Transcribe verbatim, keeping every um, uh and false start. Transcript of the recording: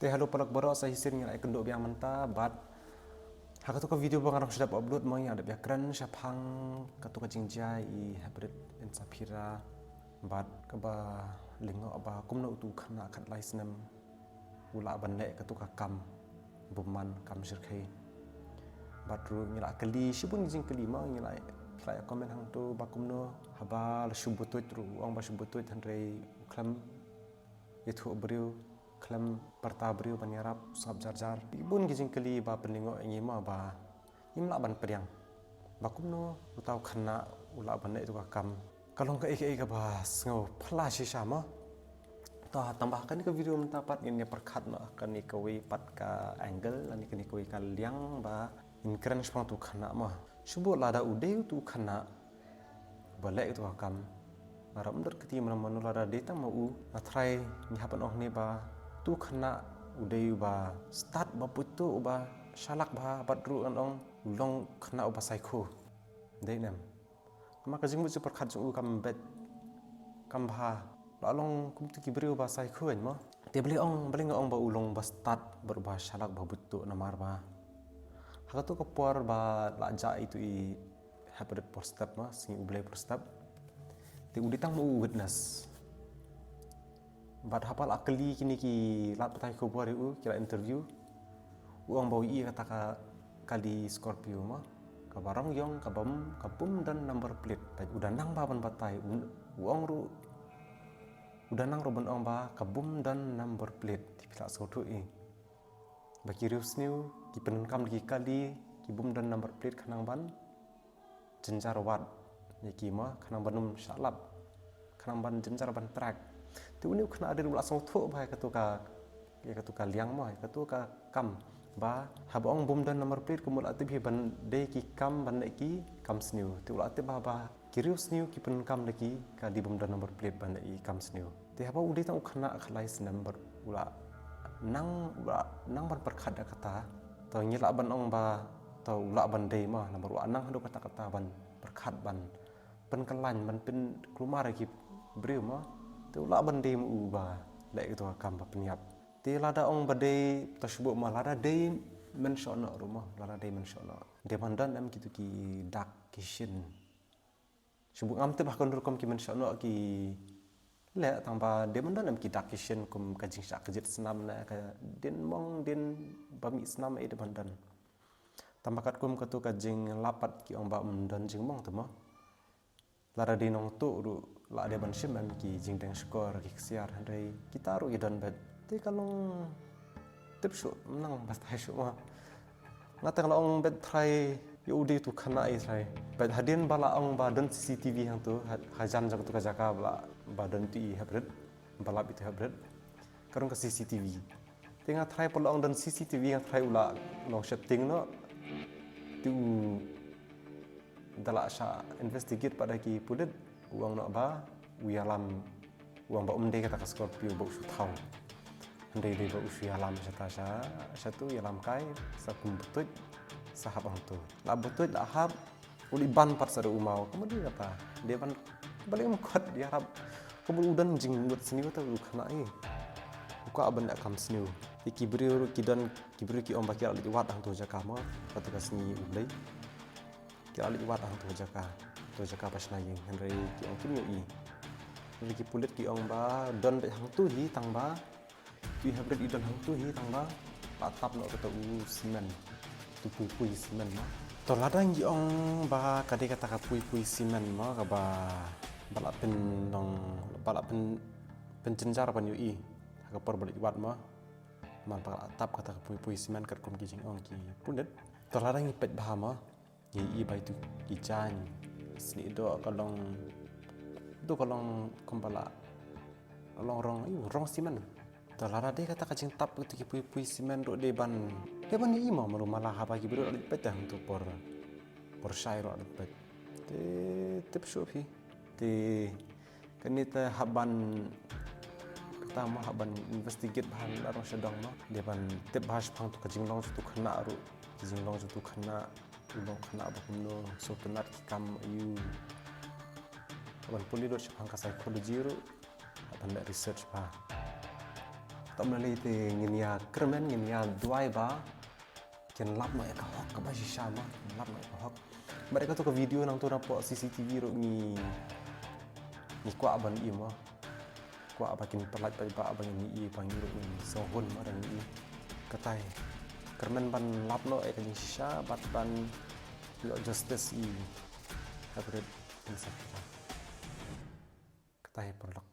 Te hello paralok baroh, sa shisien ngi la ïakynduh biang mynta bad ha kato ka video ba nga dang shu dep upload mo, ngi la dep ïakren shaphang kato ka jingjia i Haprit and Safira bad kaba lyngngoh ba kumno uto u khynnah khatlai snem u lah ban leh kato ka kam bymman, kam shyrkhei. Bad ruh ngi la kylli shibun ki jingkylli mo, ngi la, phi la ïa comment hangto ba kumno haba la shu butuit ruh, u ong ba shu butuit hynrei u khlem ïathuh briew, khlem pyrta briew ban ïarap, sngap jar jar. Shibun ki jingkylli ba pynlyngngoh ïa ngi mo ba ngim lah ban pdiang ba kumno uta u khynnah u lah ban leh ïa uto ka kam. Ka long kaei kaei kaba sngewphylla shisha mo. To, tang ba ha kane ka video mynta pat ngin ïa pyrkhat noh ha kane kawei pat ka angle lane kane kawei ka liang ba ngin kren shaphang uto u khynnah mo. Shu bud lada u dei uto u khynnah ba leh uto ka kam, nga ruh ym don kti mynno mynno, lada dei tang ma u, nga tharai ngi hap ban ong hangne ba uto u khynnah u dei uba stad, uba buit tuh, uba shalak bha, bad ruh ngan ong u long khynnah uba psycho. Dei ne em? Namar ka jingmut jingpyrkhat jong u kam beit, kam bha. La long kum kito ki briew ba psycho mo. Te balei ong, balei nga ong ba u long ba stad bad uba shalak, ba buit tuh? Namar ba ha kato ka por ba la jah ïa uto i Haprit por step mo, Sngi U Blei por step, te u dei tang ma u witness. Bad haba la kylli kine ki lad pathai khubor ïa u, ki la interview, u ong ba u ïohi ïa kata ka kali Scorpio mo, kaba rong ïong, kaba ym, ka bym don number plate. Bad u da nang bha ban batai, u, u ong ruh, u da nang ruh ban ong ba ka bym don number plate. Te phi la sngewthuh hi ba ki riewsniew ki pyndonkam da ki kali ki bym don number plate khnang ban jynjar wad ïa ki mo, khnang ban ym shah lap, khnang ban jynjar ban track. Te une u khynnah Haprit u la sngewthuh bha ïa kato ka, ïa kato ka liang mo, ïa kato ka kam, ba haba ong bym don number plate, kumno u la tip hi ban dei ki kam ban leh ki kam sniew. Te u la tip bha ba ki riewsniew ki pyndonkam da ki kali bym don number plate ban leh ki kam sniew. Te haba u dei tang u khynnah khatlai snem bad u la nang, u la nang ban pyrkhat ïa kata, to ngi lah ban ong ba to u lah ban dei mo, namar u la nang haduh katta katta ban pyrkhat, ban pynkylla, ban pynkulmar ïa ki briew mo. Te u lah ban dei ma u ba leh ïa kato ka kam ba pynïap. Te lada ong ba dei, to shu bud mo, lada dei mynshoh noh ruh mo, lada dei mynshoh noh, dei ban don em kito ki dak ki shin? Shu bud ngam tip ha kano rukom ki mynshoh noh ki leh, tang ba dei ban don em ki dak ki shin kum ka jingshah kjit snam ne ka dien mong, dien ba mih snam, eh, dei ban don. Tang ba katkum kato ka jinglap pat ki ong ba ym don jingmong te mo. Lada dei nongtuh ruh la dei ban shim em ki jingdeng shkor, ki ksiar, hynrei kita ruh ki don beit. Te ka long tip shuh, ym nang batai shuh mo. Nga tang la ong beit trai ïa u dei uto u khynnah, i trai. Beit hadien ba la ong ba don C C T V hangto, ha, hajan jong kato ka jaka ba la, ba don uto i Haprit, ba lap ïa uto i Haprit, ka don ka C C T V. Te nga trai, pat la ong don C C T V, nga trai u la long sheptieng noh. Te u da la shah investigate pat da ki pulit, u ong noh ba u ïalam, u ong ba ym dei kata ka Scorpio ba u shu thaw. Hynrei dei ba u shu ïalam shata sha, shatu, ïalam kai, sa kum butuit, sa hap hangto. La butuit, la hap, u leit ban pat sa da u maw, ka mut dei kata. Dei ban, balei ym khot ïarap? Ka mut u don jingmut sniew te u khynnah hi. U kwah ban leh kam sniew. Te ki briew ruh ki don, ki briew ki ong ba ki la leit wad hangto jaka mo, kato ka Sngi U Blei. Ki la leit wad hangto jaka, to jaka ba shna ïing, hynrei ki ong kim ïohi. Hynrei ki pulit ki ong ba don beit hangto hi, tang ba uto i Haprit i don hangto hi, tang ba la tap noh kato u simen, uto u puipui simen mo. To lada ngi ong ba ka dei kata ka puipui simen mo, kaba, ba la pynlong, ba la pyn, pynjynjar ban ïohi ha ka por ba leit wad mo. Namar ba la tap kata ka puipui simen katkum ki jingong ki pulit. To lada ngi peit bha mo, ngi ïohi ba ito ki jaiñ snieh doh ka long, to ka long kumba la long rong, ïoh rong simen. To lada dei kata ka jingtap ito ki puipui simen ruh dei ban, dei ban ïohi mo, mano mala haba ki briew la leit peit te hangto por, por shai ruh la leit peit. Te tip shuh phi. Te kane te hap ban, kata mo, hap ban investigate bha na rong sha dong mo. Dei ban tip bha shaphang uto ka jinglong jong uto u khynnah ruh, ka jinglong jong uto u khynnah, u long khynnah ba kumno, sngewtynnat ki kam aïu. Hap ban pule lut shaphang ka psychology ruh, hap ban leh research bha. Tam lei te ngin ïa kyrmen, ngin ïa duwai ba kin lap noh ïa ka hok kaba shisha mo, kin lap noh ïa ka hok. Bad ïa kato ka video nangto napoh C C T V ruh ngi, ngi kwah ban im mo. Kwah ba kin pyllait paidbah ba ngin ïohi ba ngi ruh ngin sngewhun mo lada ngi im. Katai, kyrmen ban lap noh ïa ka jingshisha bad ban ïoh justice ïa i Hapdeng Khynnah Sahep. Katai paralok,